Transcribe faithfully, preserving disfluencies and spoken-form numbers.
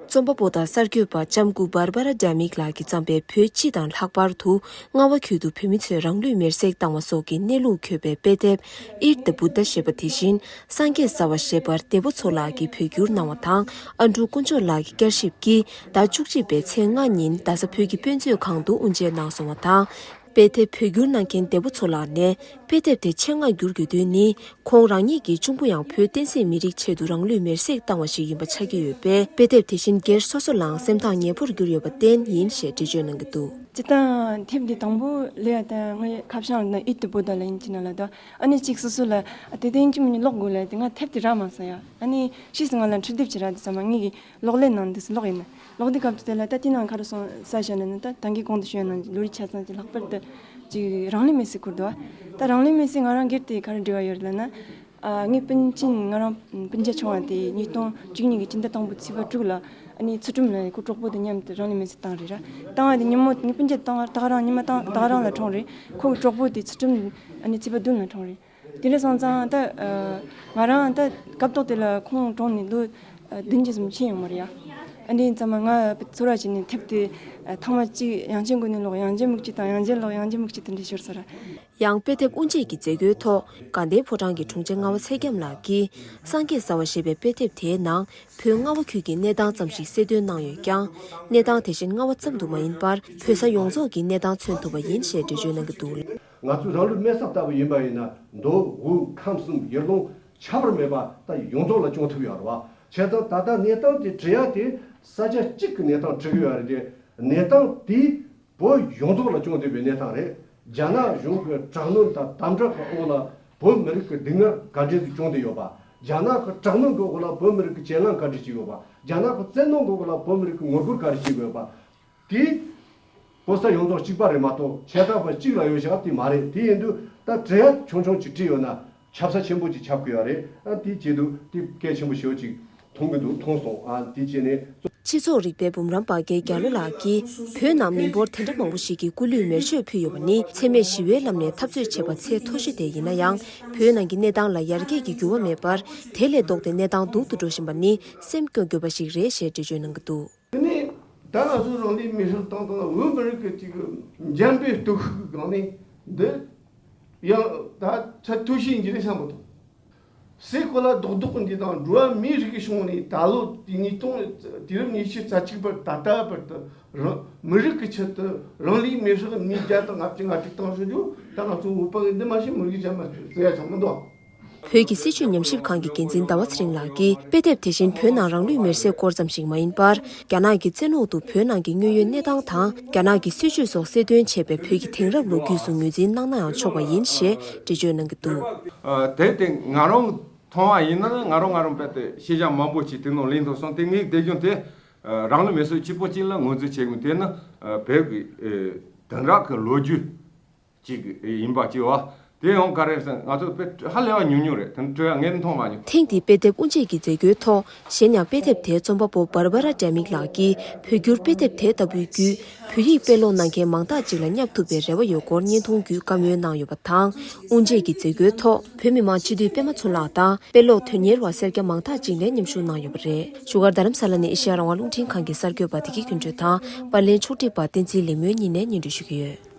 རྩོམ་པ་པོ་དང་གསར་འགོད་པ་ལྕམ་སྐུ་བྷར་བྷ་ར་ཌེ་མིག་ལགས་ཀྱིས་བརྩམས་པའི་བོད་སྤྱི་དང་ལྷག་པར་དུ་རྔ་བ་ཁུལ་དུ་བོད་མི་ཚོས་རང་ལུས་མེར་སྲེག་བཏང་བ་སོགས་ཀྱི་གནས་ལུགས་འཁོད་པའི་དཔེ་དེབ་Eat the Buddha ཞེས་པ་དེ་བཞིན་སངས་རྒྱས་ཟླ་བ་ཞེས་པར་བདེ་པོ་མཚོ་ལགས་ཀྱིས་བོད་བསྒྱུར་གནང་བ་དང་། ཨ་འབྲུག་དཀོན་མཆོག་ལགས་ཀྱི་བསྐྱར་ཞིབ་ཀྱིས་ཟླ་བཅུ་གཅིག་པའི་ཚེས་ལྔ་ཉིན་རྡ་ས་བོད་ཀྱི་དཔེ་མཛོད་ཁང་དུ་དབུ་འབྱེད་གནང་སོང་བ་དང་། དཔེ་དེབ་བོད་བསྒྱུར་གནང་མཁན་བདེ་པོ་མཚོ་ལགས་ནས། དཔེ་དེབ་དེ་ཆེད་མངགས་བསྒྱུར་དགོས་དོན་ནི། ཁོང་རང་ཉིད་ཀྱི་གཅུང་པོ་ཡང་བོད་བསྟན་སྲིད་མི་རིགས་ཆེད་དུ་རང་ལུས་མེར་སྲེག་བཏང་བ་ཞིག་ཡིན་པ་ཆགས་ཀྱི་ཡོད་པས། དཔེ་དེབ་དེ་བཞིན་སྒེར་སོ་སོ་ལའང་སེམས་ཐག་ཉེ་པོར་གྱུར་ཡོད་པ་བརྟེན་ཡིན་ཞེས་འགྲེལ་བརྗོད་གནང་གི་འདུག། སྤྱིར་བཏང་དེབ་འདི་དང་པོ་ལས་ཡ་ད་ངའི་ཁ་བྱང་ལ་ཨིཊ་དུ་བོ་ད་ལ་ཡིན་གྱི་ན་ལ་ད་ཨ་ནི་གཅིག་སོ་སོ་ལ་ཨ་དེ་དེ་ཡིན་གྱི་མིན་ནི་ཀློག་དགོས་ལ་དེ་ང་དེབ་དེ་རག་མ་སོང་ཡ། ཨ་ནི་ཕྱིས་སུ་ང་ལ་འཕྲིན་དེབ་ཅིག་རག་དུས་ཙམ་པ་ངེད་ཀྱི་གློག་ཀླད་ནང་དུ་ལོག་ཡིན་ན། ལོག་དུས་སྐབས་དེ་ལ་ད་དེ་ནང་ག་རེ་སོང་ས་བཤད་ན་ནི་ད་ད་གིན་གོང་དུ་ཞུས་ཡ་ནང་ལོ་རྒྱུས་ཆ་ཚང་གི་ལྷག་པར་དུ་ཅིག་རང་ལུས་མེར་སྲེག་ཁུར་འདུག་ཨ། ད་རང་ལུས་མེར་སྲེག་ང་རང་སྒེར་དེ་ག་རེ་འབྲེལ་བ་ཡོད་ལབ་ན། ཨ་ངའི་སྤུན་མཆེད་ང་རང་སྤུན་མཆེད་ཆུང་བ་དེ་ཉིས་སྟོང་བཅུ་གཉིས་ཀྱི་སྤྱི་ཟླ་དང་པོ་ཚེས་པ་དྲུག་ལ་ཨ་ནི་ཚུལ་ཁྲིམས་ལ་ཁོ་གྲོགས་པོ་དང་མཉམ་དུ་རང་ལུས་མེར་སྲེག་བཏང་རེད་ར། བཏང་བ་དེ་ཉིན་མོ་ངའི་སྤུན་མཆེད་དང་ད་ག་རང་ཉི་མ་དང་ད་ག་རང་ལ་གྲོངས་རེད། ཁོ་གི་གྲོགས་པོ་དེ་ཚུལ་ཁྲིམས་ཨ་ནི་ཚེས་པ་བདུན་ལ་གྲོངས་རེད། དེ་འདྲ་སོང་ཙང་ད། ཨ། ང་རང་ད་སྐབས་ཐོག་དེ་ལ་ཁོང་གྲོངས་ནས་ལོ་ཨ་བདུན་ཅུ་ཙམ་ཕྱིན་ཡོང་བ་རེད་ཡ། ཨ་འདི་ཙམ་མ་ང་ཚོར་བ་བྱས་ནས་དེབ་དེ་ཨ་ཐེངས་མ་གཅིག་ཡང་ཅིན་གོ་ནས་ཀློག་ཡང་ཅིན་མིག་གཅིག་དང་ཡང་ཅིན་ཀློག་ཡང་ཅིན་མིག་གཅིག་དེ་འདྲ་ཤོར་ཚར། ཡང་དཔེ་དེབ་དབུ་འབྱེད་ཀྱི་མཛད་སྒོའི་ཐོག་དགའ་ལྡན་ཕོ་བྲང་གི་དྲུང་ཆེ་རྔ་བ་ཚེ་རྒྱམ་ལགས་ཀྱིས་སངས་རྒྱས་ཟླ་བ་ཞེས་པའི་དཔེ་དེབ་དེའི་ནང་བོད་རྔ་བ་ཁུལ་གྱི་གནས་སྟངས་ཙམ་ཞིག་གསལ་སྟོན་གནང་ཡོད་ཀྱང་། གནས་སྟངས་དེ་བཞིན་རྔ་བ་ཙམ་དུ་མ་ཡིན་པར་བོད་ས་ཡོངས་རྫོགས་ཀྱི་གནས་སྟངས་མཚོན་ཐུབ་པ་ཡིན་ཞེས་འགྲེལ་བརྗོད་གནང་གི་འདུག། ང་ཚོས་རང་ལུས་མེར་སྲེག་བཏང་བ་ཡིན་པ་ཡིན་ན། མདོ་དབུས་ཁམས་གསུམ་ཡར་ཀླུང་ཁྱད་པར་མེད་པ་ད་ཡོངས་རྫོགས་ལ་སྐྱོང་ཐུབ་ཡོད་རེད་བ། བྱས་ཙང་ད་ལྟ་གནས་སྟངས་དེ་འབྲི་ཡ་དེ་ས་ཆ་གཅིག་གི་གནས་སྟངས་འབྲི་གི་ཡོད་རེད་དེ། གནས་སྟངས་དེ་བོད་ཡོངས་རྫོགས་ལ་སྐྱོང་བསྡད་པའི་གནས་སྟངས་རེད། རྒྱ་ནག་གཞུང་གི་དྲག་གནོན་དང་དམ་དྲག་གི་འོག་ལ་བོད་མི་རིགས་ཀྱི་སྡུག་བསྔལ་ག་འདྲས་སེ་བྱུང་བསྡད་ཡོད་པ། རྒྱ་ནག་གི་དྲག་གནོན་གྱི་འོག་ལ་བོད་མི་རིགས་ཀྱི་གྱེན་ལངས་ག་འདྲས་བྱས་ཡོད་པ། རྒྱ་ནག་གི་བཙན་གནོན་གྱི་འོག་ལ་བོད་མི་རིགས་ཀྱི་ངོ་རྒོལ་ག་རེ་བྱས་ཡོད་པ། དེ་བོད་ས་ཡོངས་རྫོགས་གཅིག་པ་རེད་མ་གཏོགས་ཁྱད་ཐག་པ་གཅིག་ལ་ཡོད་བཞག་དེ་མ་རེད། དེ་ཡིན་དུས་ད་འབྲེལ་ཡོད་ཆུང་ཆུང་ཅིག་བྲིས་ཡོད་ན་ཁྱབ་ས་ཆེན་པོ་ཅིག་ཁྱབ་ཀྱི་ཡོད་རེད། ཨ་དེ་བྱེད་དུས་དེ་གལ་ཆེན་པོ་ཞེ་པོ་ཅིག་མཐོང་གི་འདུག། མཐོང་སོང་། ཨ་དེ་བྱས་ནས། སྤྱི་ཚོགས་རིག་པའི་འབུམ་རམས་པ་དགེ་རྒྱལ་ལོ་ལགས་ཀྱིས་བོད་ནང་མི་འབོར་དེ་འདྲ་མང་པོ་ཞིག་གིས་སྐུ་ལུས་མེར་མཆོད་ཕུལ་ཡོད་པ་ནི་འཚེ་མེད་ཞི་བའི་ལམ་ནས་འཐབ་རྩོད་བྱས་པ་ཚད་མཐོ་ཤོས་དེ་ཡིན་ན་ཡང་། བོད་ནང་གི་གནས་སྟངས་ལ་ཡར་རྒྱས་ཀྱི་འགྱུར་བ་མེད་པར་དེ་ལས་ལྡོག་སྟེ་གནས་སྟངས་སྡུག་ཏུ་འགྲོ་བཞིན་པ་ནི་སེམས་སྐྱོ་དགོས་པ་ཞིག་རེད་ཞེས་འགྲེལ་བརྗོད་གནང་གི་འདུག། དེ་ནས་ད་ང་ཚོ་རང་ལུས་མེར་སྲེག་བཏང་སྟངས་ལ་བོད་མི་རིགས་ཀྱི་ཅིག་འཇམ་པའི་སྟོབས་ཤུགས་ཀྱི་སྒང་ནས་འདི་ཡང་ད་ཚད་མཐོ་ཤོས་ཡིན་གྱི་རེད་བསམ་གྱི་འདུག། སའི་གོ་ལ་རྡོག་རྡོག་འདི་དང་འགྲོ་བ་མིའི་རིགས་ཀྱི་བྱུང་ནས་ད་ལོ་དུས་ཉིས་སྟོང་དུས་རབས་ཉི་ཤུ་རྩ་གཅིག་བར་ད་ལྟ་བར་དུ་རང་མི་རིགས་ཀྱི་ཆེད་དུ་རང་ལུས་མེར་སྲེག་མི་བརྒྱ་དང་ལྔ་བཅུ་ང་དྲུག་བཏང་ཤོག་རྒྱུ་ད་ང་ཚོ་བོད་པ་གི་འདི་མ་ཤེས་མི་རིགས་ཅན་མ་ཟེར་ཡ་ཆགས་མི་འདུག། བོད་ཀྱི་སྲིད་བྱུས་ཉམས་ཞིབ་ཁང་གི་འགན་འཛིན་ཟླ་བ་ཚེ་རིང་ལགས་ཀྱིས་དཔེ་དེབ་དེ་བཞིན་བོད་ནང་རང་ལུས་མེར་སྲེག་སྐོར་ཙམ་ཞིག་མ་ཡིན་པར། རྒྱ་ནག་གི་བཙན་འོག་ཏུ་བོད་ནང་གི་དངོས་ཡོད་གནས་སྟངས་དང་། རྒྱ་ནག་གི་སྲིད་བྱུས་སོགས་གསལ་སྟོན་བྱས་པའི་བོད་ཀྱི་དེང་རབས་ལོ་རྒྱུས་སུ་ངོས་འཛིན་གནང་ན་ཡང་ཆོག་པ་ཡིན་ཞེས་འགྲེལ་བརྗོད་གནང་གི་འདུག། ཨ། དེ་དེ་ང་རང་མཐོང་བ་ཡིན་ན་ང་རང་ང་རང་དཔེ་དེ་ཤེས་བྱ་མང་པོ་ཞིག་དེ་ནང་ལེན་ཐུབ་སོང་། དེ་ངས་དེ་བཞིན་དེ་རང་ལུས་མེར་སྲེག་གཅིག་པོ་གཅིག་ལ་ངོས་འཛིན་བྱེད་དགོས། དེ་ནི་བོད་ཀྱི་དེང་རབས་ཀྱི་ལོ་རྒྱུས་ཅིག་ཡིན་པ་ཅིག་བ། དེ་ཡང་ག་རེ་ཟེར་ང་ཚོ་དཔེ་ཧ་ལས་པ་ཉུང་ཉུང་རེད། དེ་འདྲ་ངས་མཐོང་མ་མྱོང་། ཐེངས་འདིའི་དཔེ་དེབ་དབུ་འབྱེད་ཀྱི་མཛད་སྒོའི་ཐོག་གཞན་ཡང་དཔེ་དེབ་དེའི་རྩོམ་པ་པོ་བྷར་བྷ་ར་ཌེ་མིག་ལགས་ཀྱིས་བོད་བསྒྱུར་དཔེ་དེབ་དེ་ལྟ་བུའི་བརྒྱུད་བོད་ཡིག་དཔེ་ཀློག་གནང་མཁན་མང་དག་ཅིག་ལ་བསྙབ་ཐུབ་པའི་རེ་བ་ཡོད་སྐོར་བརྙན་ཐུང་བརྒྱུད་བཀའ་མོལ་གནང་ཡོད་པ་དང་། དབུ་འབྱེད་ཀྱི་མཛད་སྒོའི་ཐོག་བོད་མི་མང་སྤྱི་འཐུས་པད་མ་མཚོ་ལགས་དང་དཔེ་ཀློག་དོན་གཉེར་བ་སེར་སྐྱ་མང་དག་ཅིག་ལ་མཉམ་ཞུགས་གནང་ཡོད་པ་རེད། བཞུགས་སྒར་རྡ་རམ་ས་ལ་ནས་ཨེ་ཤེ་ཡ་རང་དབང་རླུང་འཕྲིན་ཁང་གི་གསར་འགོད་པ་བདེ་སྐྱིད་ཀུན་གྲོལ་དང་པར་ལེན་ཕྱོགས་སྒྲིག་པ་བསྟན་འཛིན་ལེགས་མོའི་གཉིས་ནས་སྙན་སྒྲོན་ཞུ་གི་ཡོད།